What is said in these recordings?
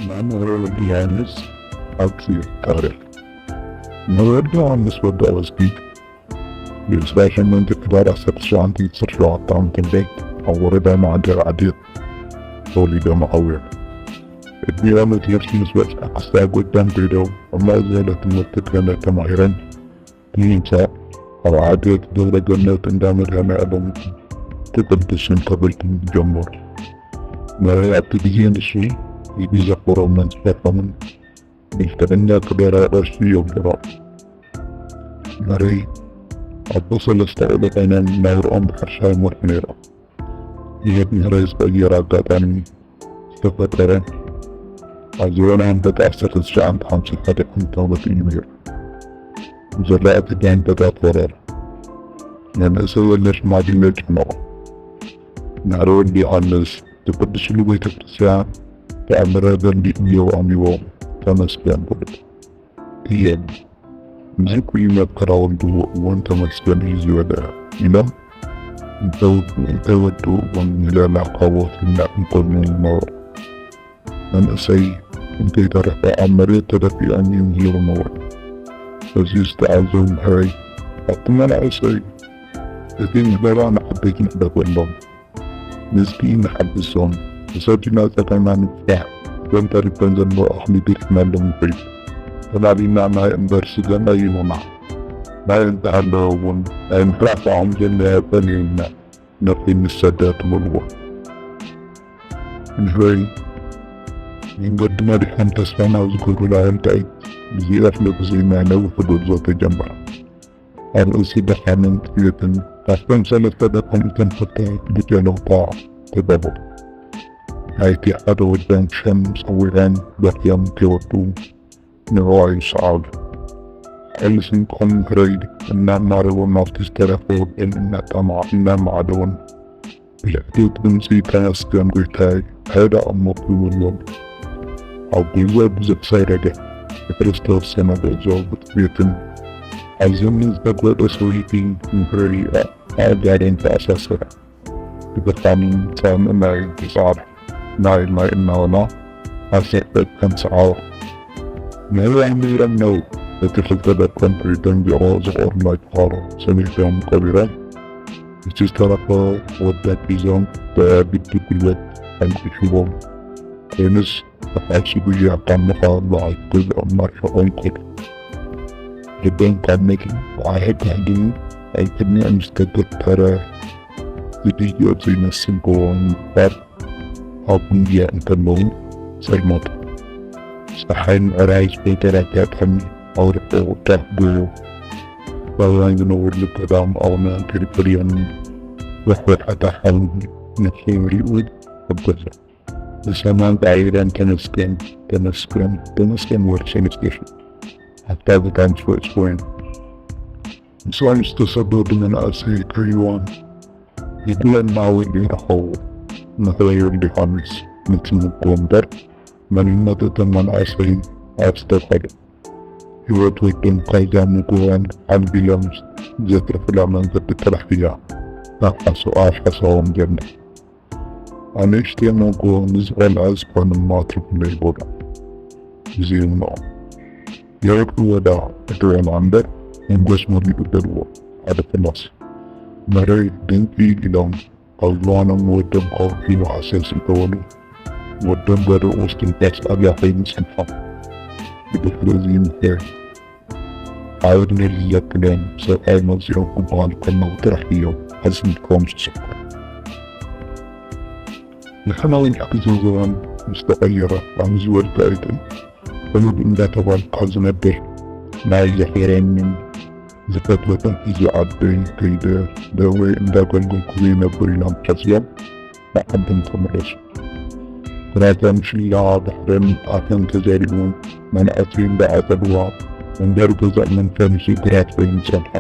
መምህር ወዲ ዮሃንስ ኣብ ጽዮን ታሪኽ። መምህር ወዲ ዮሃንስ ወዲ ኣወዝጊ ብዕስራ ሸሞንተ ሕዳር ዓሰርተ ሸውዓተ ዓሰርተ ሸውዓተ ዓመተ ምህረት ኣብ ወረዳ ማዕደ ዓዴት ተወሊዶም ዓብዮም። ዕድሚኦም ትምህርቲ ምስ በጽሐ ክሳብ ጎጃም ከይዶም ኣብ ማእከል ትምህርቲ ገነት ተማሂሮም ብምምጻእ ኣብ ዓዴት ደብረ ገነት እንዳ መድኃኔዓለም ትቅድስን ተበልትን ጀመሩ። መራይ ኣብቲ ግዜ ንሱ ይዘክሮምን ዝፈርሖምን ብልክዕኛ ክደራ ቅርሺ የብሎም። መረይ ኣቦ ሰለስተ ቆልዑ ኮይኖም ናብርኦም ብሕርሻ ይመርሑ ነይሮም። ህይወት መረይ ዝቐየረ ኣጋጣሚ ዝተፈጠረ ኣብ ዘበነ ኣንበጣ ዓሰርተ ትሽዓተ ሓምሳ ሓደ ዓመተ ምህረት እዩ ነይሩ። ዘራእቲ ብኣንበጣ ተወረረ። መንእሰይ ወለ ሽማግለ ጨነቖ። ናረ ወዲ ዮሃንስ ዝቅድስሉ ቤተ ክርስቲያን ተኣምረ ገርጊ እዮብ ኣሚቦም ተመስገን በሉ። እየን እዚ ኩሉ መከራ ወልድዎ እውን ተመስገን እዩ ዝበለ ኢሎም እንተወድኡ እውን ንለላ ካቦት ይምናዕ እንኮኑ ይነበሩ። መንእሰይ እንተይተረፈ ኣብ መሬት ተደፊኦም ይምህሩ ነበሩ። እዚ ዝተኣዘቡ ምሕረይ ኣብቲ መናእሰይ እቲ ምህለላ ንዓበይቲ ንሕደገሎም። ንዝኪ ንሓግዞም፣ ተሰዲና ጸገምና ንፍታሕ፣ እዞም ተሪፈን ዘለዋ እኽሊ ገዲፍናሎም ንኸይድ። ተላሊና ማይ እምበር ስገም ኣይሁና። ማይ እንተሃለወ እውን ናይ ምሕራፍ ዓቕሚ ዘለና የጸንየና፣ ንኺድ ንሰደድ በልዎ። እንሆይ መንገዲ መሪሖም ተስፋና ዝገብሩላ ኣየንታይ ብዚኣ ስለ ብዘይማይ ነዊሕ ጉዕዞ ተጀመረ። ኣብ ርእሲ ድኻምን ጥሜትን ካብቶም ሰለስተ ደቆም እተን ፈተውት ብጀለውታ ተጋቡ። ናይቲ ሓደ ወደን ሸም ጸዊዖም በኪዮም ከይወዱ ንዕኡ ይስዓሉ። ሓይሊ ስንቆም ምሕረይ እናማረቦም ናብቲ ዝተረፈ ወደን እናጠማ እናማዕደውን ብልዕቲ ድምፂ ተመስገን ጎይታይ፣ ሃይዳ እሞ ክብሎም። ኣብ ጉዕዞ ብዙሕ ሳይረገ ብክርስቶስ ሰነ ጉዕዞ ብጥሜትን ሓዘንን ዝተጎደ ሰበይቲ ምሕረይ ኣእጋደን ተኣሳሰረ። ብድኻምን ጻምእ ናይ ብጻር ናይ ማይ እናበላ ኣሰርፈት ከም ሰዓዋ። ነዚ ኣንቢሮም ነው እቲ ክልተ ደቀን ደንጊዖ ዝቖርና ጭዃሮ ሰሚዕቶም ቀቢሮም። እቲ ዝተረፈ ወደት ሒዞም ብግዲ ጉልበት ኣንቂሽዎም። ኮይኑስ ተፋሲ ጉያ ካብ ምዃን በዓል ገዝኦም ማርሸኦም ከዱ። ልቦም ካብ መግቢ ብዓይሒ ክሕድሙ ናይ ቅድሚኦም ዝተገተረ ዝድይኦ ዘይመስል ጎቦ ንምግባር ኣብ ጉያ እንከለዉ ጸልመቱ። ጸሓይ ምዕራይ ዝፈይደር ኣጋጣሚ ኣውርሑ ጫፍ ጎቦ ባባን ዝነብርሉ ገዳም ኣቡነ ቂርቆርዮን ወርሒ ሓታ ሓዊ ንሕብሪኡ ተጎዘ። ብሰማን ጻዒረን ተመስገን ተመስገን ተመስገን ወርሒ ንስጢር ኣታ ብታንስ ወጽወን ምስዋን ዝተሰደዱ መናእሰይ ከይዋን ይድለና ወይ ይረኸቡ። ምሕረይ ወልደ ዮሃንስ ምትምጎ እምበር መንነት እቶም መናእሰይ ኣስተብሃለ። ህይወት ወደን ካይዛ ምጉዋን ኣልቢሎም ዘትርፍላ መንገዲ ጥራሕ እያ ኣብ ሓሳቦም ዘላ። ኣንእሽተይ ሞጎ ንዝቐልዓ ዝኾነ ማትሪክ ዘይቦዳ። እዚ እሞ የረዱ ወዳ እትረና እምበር መንጎስ መሊኡ ደልዎ ሓደ ፍላስ መረይ ድንቂ ኢሎም ኣብ ዝዋኖም ወደም ከውሒ ንሓሰስ ይተወሉ። ወደም በደቑ እስትንፋስ ኣብያ ኸይኑ ጸንሖም። ብድሕሪ እዚ ምሕር ኣብ ነልየክለን ሰብኣይ መዚኦም ክበሃል ከለዉ ጥራሕ እዮም ኣስሚጥዎም ዝስኩ። ንሕና እውን እቲ ዘበን ምስ ተቐየረ ኣብ ዝወልቀ ኣይጥን ሕሉድ እንዳተባልካ ዝነብር ናይ ዘሒረንን ዝፈትወተን ሒዙ ዓደይ ከይደ ደወይ እንዳገልገልኩ ዘይነብር ኢሎም ሓስቦም ንዓዶም ተመለሱ። ግራት ኣምሽላ ባሕረን ኣፈን ተዘሪኡ መናእሰይ እንዳዓጸድዋ መንበሪ ገዛእ መንፈምሲ ግራት ኮይኑ ጸንሐ።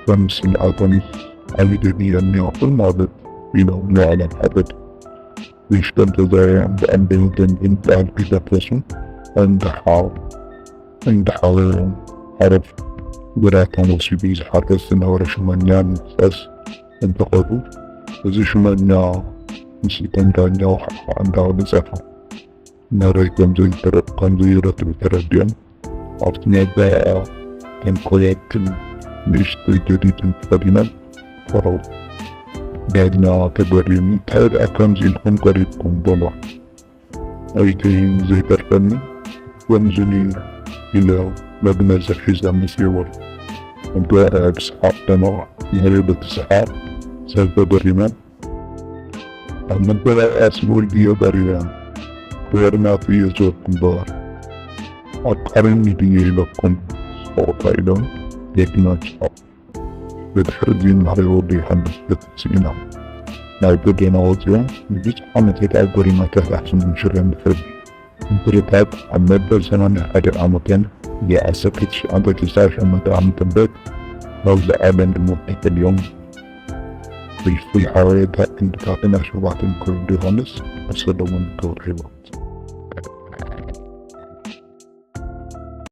ከም ስለ ኣቶሚክ ዓብደን እየን ይቕል ማለት ኢሎም ንባዕሎም ሓበድ። ውሽጠን ተዛሪቦም ብኣንደበተን ግን ቃል ከይተፈሱ እንዳሓው እንዳሓወዮም ሓረፍ። ጉዳቶም ወሲዱ ዝሓርስ ዝነበረ ሽመኛ ንምፍሳስ እንተኸዱ፣ እዚ ሽመኛ ምስ እቶም ዳኛ ዋሕስ እንዳበሉ ጸርሑ። ነረይ ከም ዘይተረ-፣ ከም ዘይረትዑ ተረዲኦም ኣብቲ ናይ በረዓ ከም ኮያክል ንእሽተይ ጀዲድ ተኸዲኖም ቀረቡ። ዳኛ ተገሪሙ፣ "እንታይ ደኣ ከምዚ ኢልኩም ቀሪብኩም?" በሎ። "ኣይተይን ዘይተርፈኒ ወንዝኒ" ኢለ መግነዘ ሒዘ መጽየ በሎ። በረዓ ብሰሓቕ ደመቐ። ነረይ በቲ ሰሓቕ ሰብ ተገሪመ። ኣብ መበላዕያ ስሙል ድዮ ቀሪበ? ክበርናቱ እየ ዝበልኩም እምበር፣ ኣፍቃሪኒ ድየ ኢለኩም ስቆታ ኢሎም ጀግና ጭሓቕ። ብድሕሪ እዚ ማሕበረ ወዲ ዮሃንስ በቲ ስኢና። ናይ ጎደና ወፂኦም ንብዙሕ ዓመት የትኣጎሪና ተታሕስን ሽረን ድሕሪ። እንትርታት ኣብ መበል ሰማንያ ሓደ ዓመተን የዓሰርተ ትሽዓተ ክሳብ ሸሞንተ ዓመተ ምህረት ናብዚ ዓለም ድሞ ተፈልዮም። ፍልፍል ሓበሬታ ክንድታትን ኣሽባትን ክብሪ ዮሃንስ ኣብ ሰሎሞን ክብሪ ሂቦ።